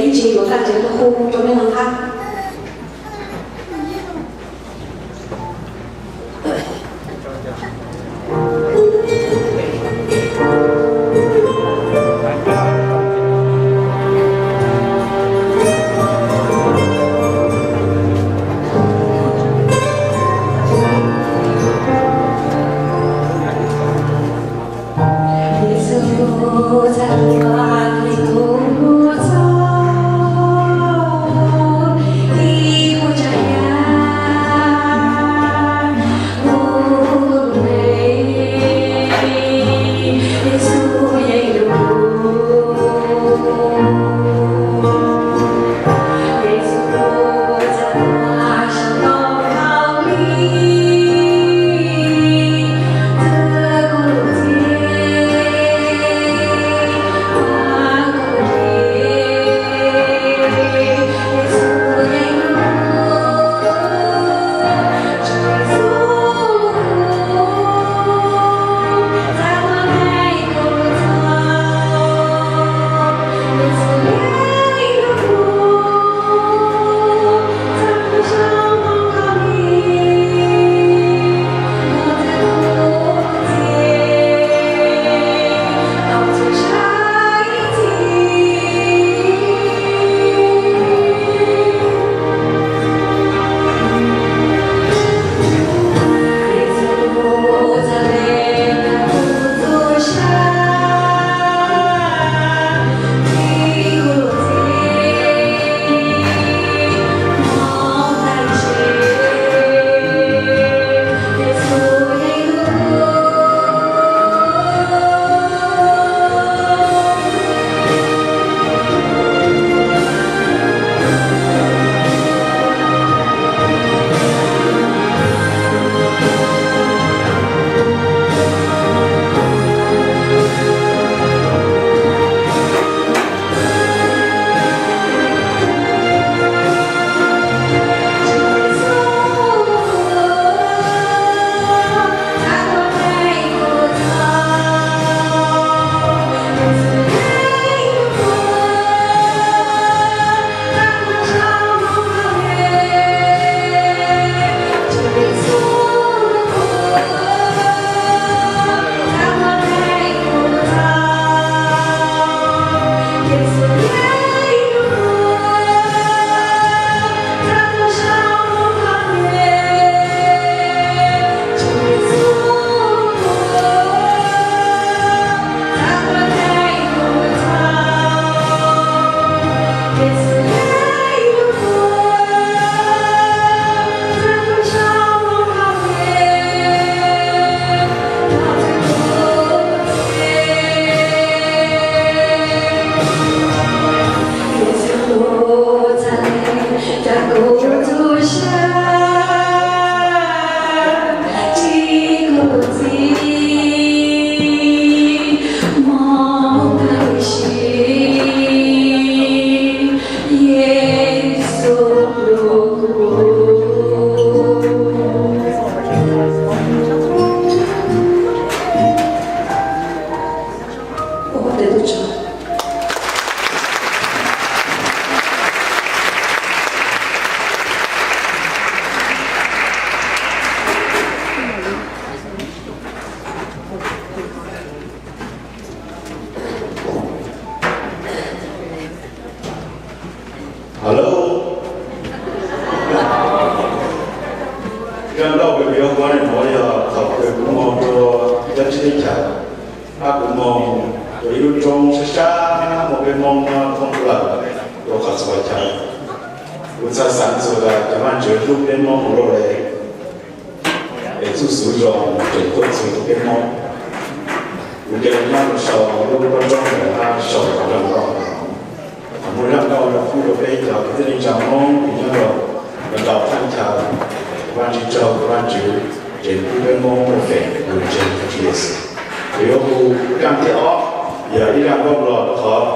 Ib tsis yuav kaj ntsev tuaj hu rau nej no hab. Hello. Zaj nkauj kws yuav hu no yog thaum kws kuv moog rua cov teb chaws, hab kuv moog rua ib lub roob sab sab hab muaj peb Moob nyob thoob plawg rua qhov txhua chaw. Kuv txhaj xaav txug tas cov Vaajtswv hlub peb Moob ua luaj le, es txuj xuv zoo tseem tuaj txug rua peb Moob. Kuv ca le nyob rua sau lub roob ntawd hab sau zaj nkauj. Thaum muaj zaj nkauj no pub rua peb cov kwv tij neej tsa Moob kws nyob rua ntau thaj chaw, Vaajtswv tsaug, Vaajtswv tseem pub peb Moob muaj feem lug ntseeg Tswv Yexus. Kuv yuav hu zaj thib ob, yog ib zaj nkauj Nplog rua qhov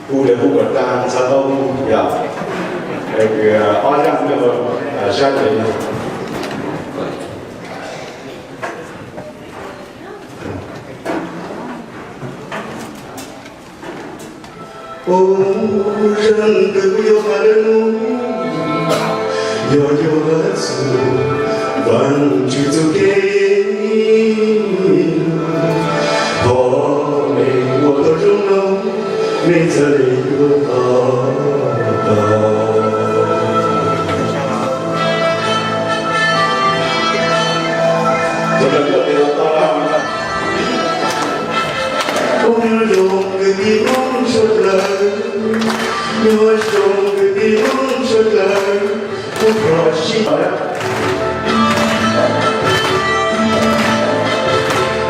hu le hu kom taag txhaj tau hu yog ob zaj nkauj sab le no. Ua zaj kws kuv yuav has lawm nuav, yog yuav has txug Vaajtswv txuj kev. Thov mej ua tau zoo mloog, mej txhad le yuav tau. Ua zoo kwv tij Hmoob suav dlawg, ua zoo kwv tij Hmoob suav dlawg, kuv thov sib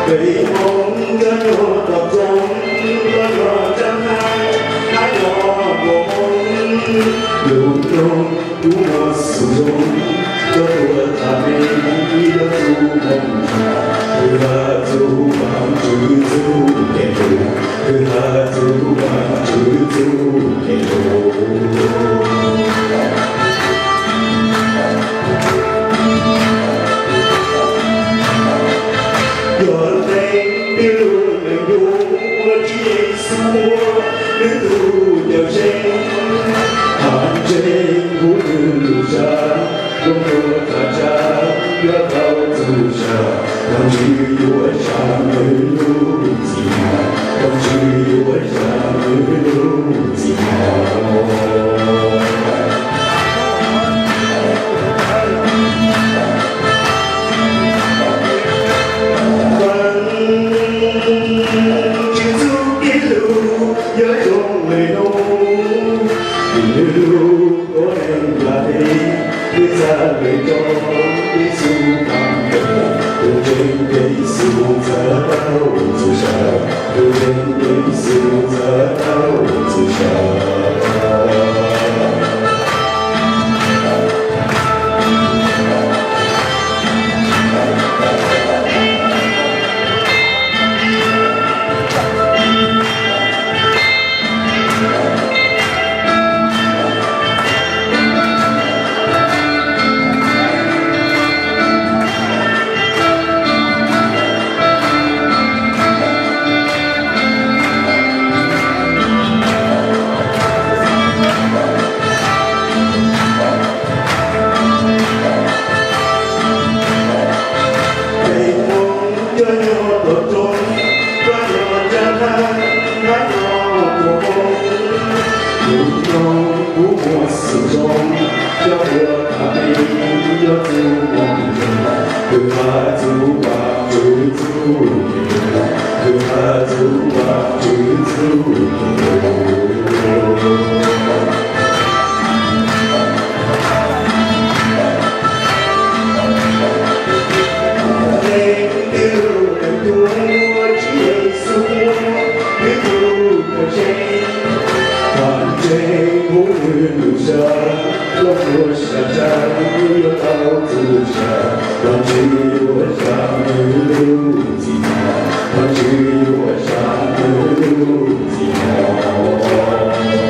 peb Hmoob cov nyuas tom txoov, cov nyuas txaj hab, hab cov nyuas Hmoob lug nyoog, kuv muaj xov zoo, cov tuaj tham mej ib cov txuj moog, kws has txug Vaajtswv txuj kev lug, kws has txug Vaajtswv txuj kev lug. Yog leej twg lug lees yug Tswv Yexus ua nwg tug cawm seej, thaam ntseeg huv nwg lug zag, lug tuaj txhaj tsa, yuav tau txuj sa, Vaajtswv yuav zam nwg lub txim, Vaajtswv yuav zam nwg lub txim. Vaajtswv txuj kev lug yog zoo le nuav, nwg lug tuab neeg yog le, nwg txhad le coj Yexus taag le, tug ntseeg Yexus txhad tau txuj sa, tug ntseeg Yexus txhad tau txuj sa. Peb Hmoob cov nyuas tom txoov, cov nyuas txaj hab, hab cov nyuas Hmoob lug nyoog, kuv muaj xov zoo, cov tuaj tham mej ib cov txuj moog, kws has txug Vaajtswv txuj kev lug, kws has txug Vaajtswv txuj kev lug. Leej twg lug lees yug Tswv Yexus ua nwg tug cawm seej, thaam ntseeg huv nwg lug zag, lug tuaj txhaj tsa, yuav tau txuj sa, Vaajtswv yuav zam nwg lub txim, Vaajtswv yuav zam nwg lub txim. Vaajtswv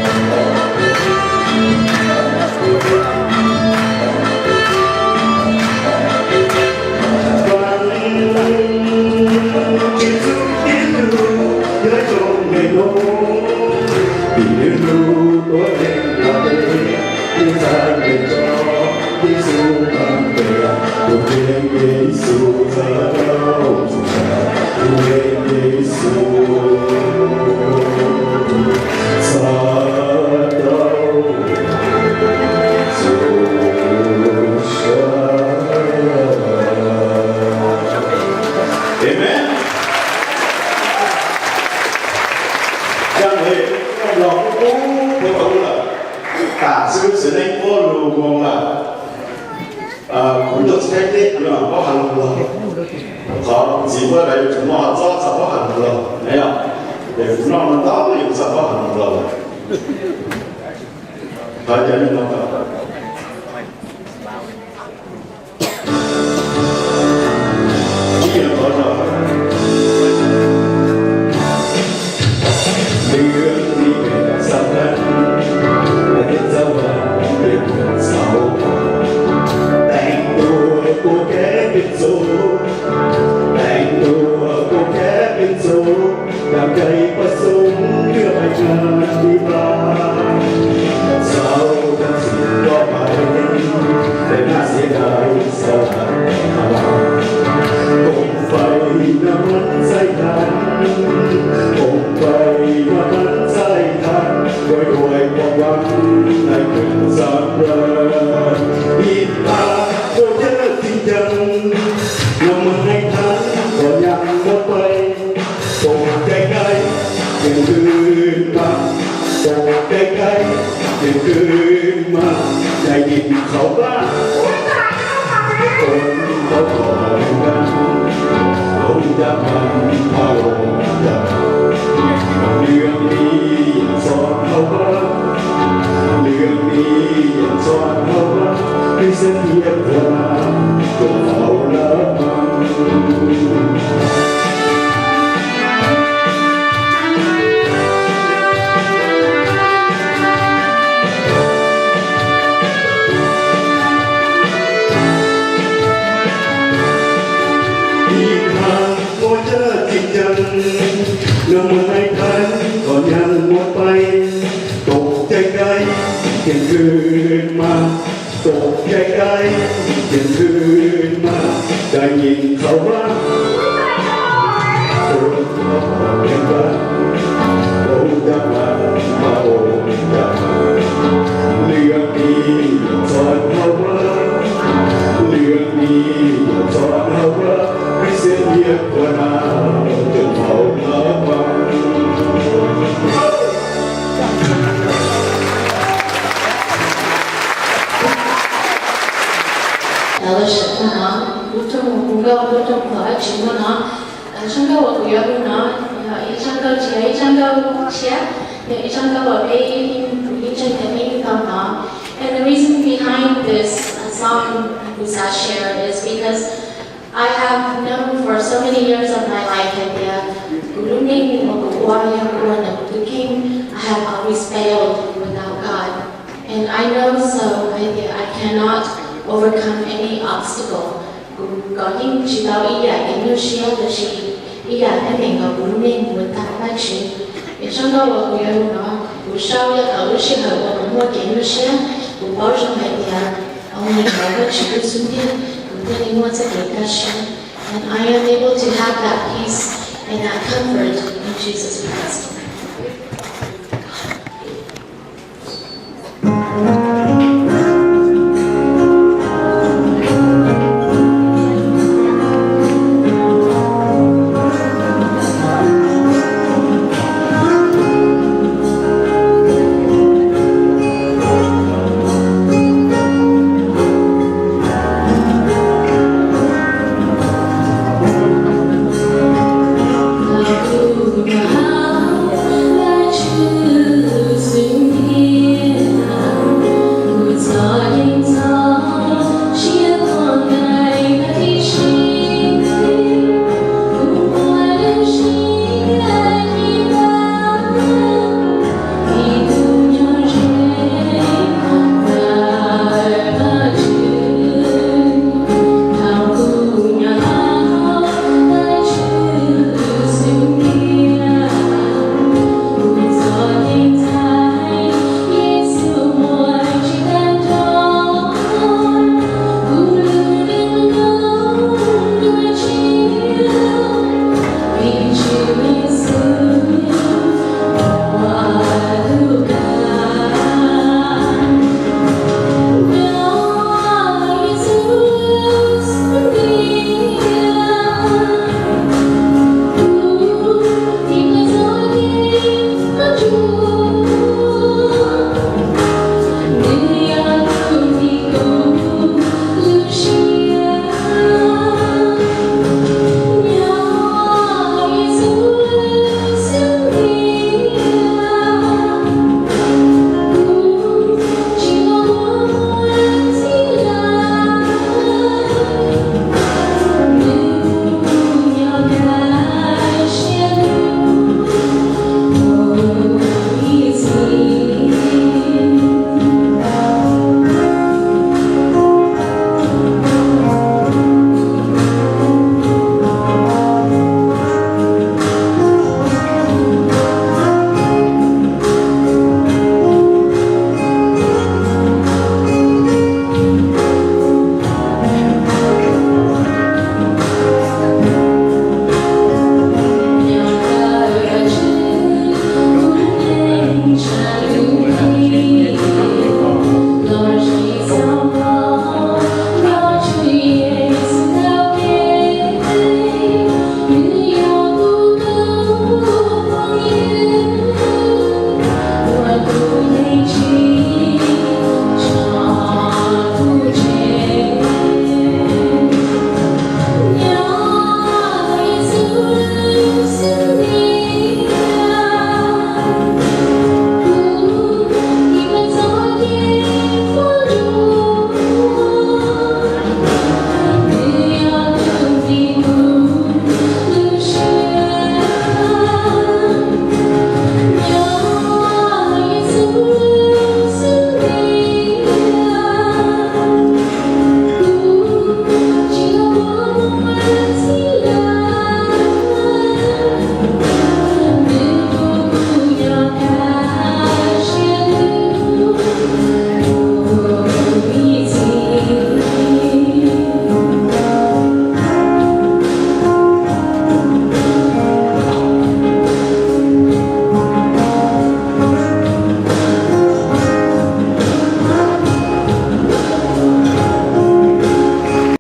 txuj kev lug yog zoo le nuav, vim nwg lug tuab neeg yog le, nwg txhad le coj Yexus taag le, tug ntseeg Yexus txhad tau txuj sa, tug ntseeg Yexus txhad tau txuj sa. Amees. Zaj ntawd los kuv kuj tau lawm, tam xwb xwm neej puab lug moog lawm. Kuv tuaj txug teb kuv paub has lug lawm, qhov txiv puab lawv yuav tsum muaj txob txhaj paub has lug lawm na yog, es kuv noj ntau yuav txhaj paub has lug lawm. Qhov cov neeg no Txaus tag sim ko pais, lawv naj xiav dais xa las. Koom pais naj mab txaij thab, koom pais naj mab txaij thab, ruaj ruaj pom vam nais kws xav nplawg. Ib tag ua yawg txiv ncaws, nag hmo nais thab kom nyam muab pais. Koom cai nqaij yeej khwv mas, koom cai nqaij yeej khwv mas, nais yeej qhov vaj. Koom qhov kom nqaij, koom caj mas pha los caj. Lwm mis yeej txhom hauv vaj, lwm mis yeej txhom hauv vaj, peb xeeb thiab puag na, koom hauv lawv mas. Ib tag ua yawg txiv ncaws, nag hmo nais thab kom nyam muab pais. Koom cai nqaij yeej khwv mas, koom cai nqaij yeej khwv mas, nais yeej qhov vaj. Koom qhov kom nqaij, koom caj mas pha los caj. Lwm mis yeej txhom hauv vaj, lwm mis yeej txhom hauv vaj, peb xeeb thiab puag na, koom hauv lawv mas. Fellowship no, lub rooj hu nkauj, lub rooj thov Vajtswv no, tsab nkauj uas kuv yuav hu no yog ib tsab nkauj, tsis yog ib tsab nkauj tshiab, yog ib tsab nkauj uas peb yeej ntseeg tias peb yeej tau hnov. And the reason behind this uh, song, Kuv Xav Share, is because I have known for so many years of my life hais tias kuv lub neej uas kuv ua yog kuv ua ntawm kuv tus kheej, I have always failed without God. And I know so hais tias I cannot overcome any obstacle. Kuv kov yeej tsis tau ib yam kev nyuaj siab los sis ib yam teeb meem nkaus kuv lub neej mus tag Vajtswv. Yog tsab nkauj uas kuv yuav hu no, kuv sau yog thaum lub sij hawm uas kuv muaj kev nyuaj siab, kuv paub zoo hais tias only nrog Vajtswv lub xub ntiag kuv thiaj li muaj txoj kev kaj siab. And I am able to have that peace and that comfort in Jesus Christ.